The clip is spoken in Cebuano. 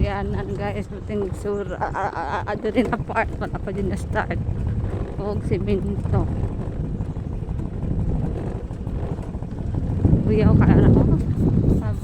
Agyanan, guys, buting sura rin na part wala pa din na start og simento. Uyaw ka na ako. Sabi.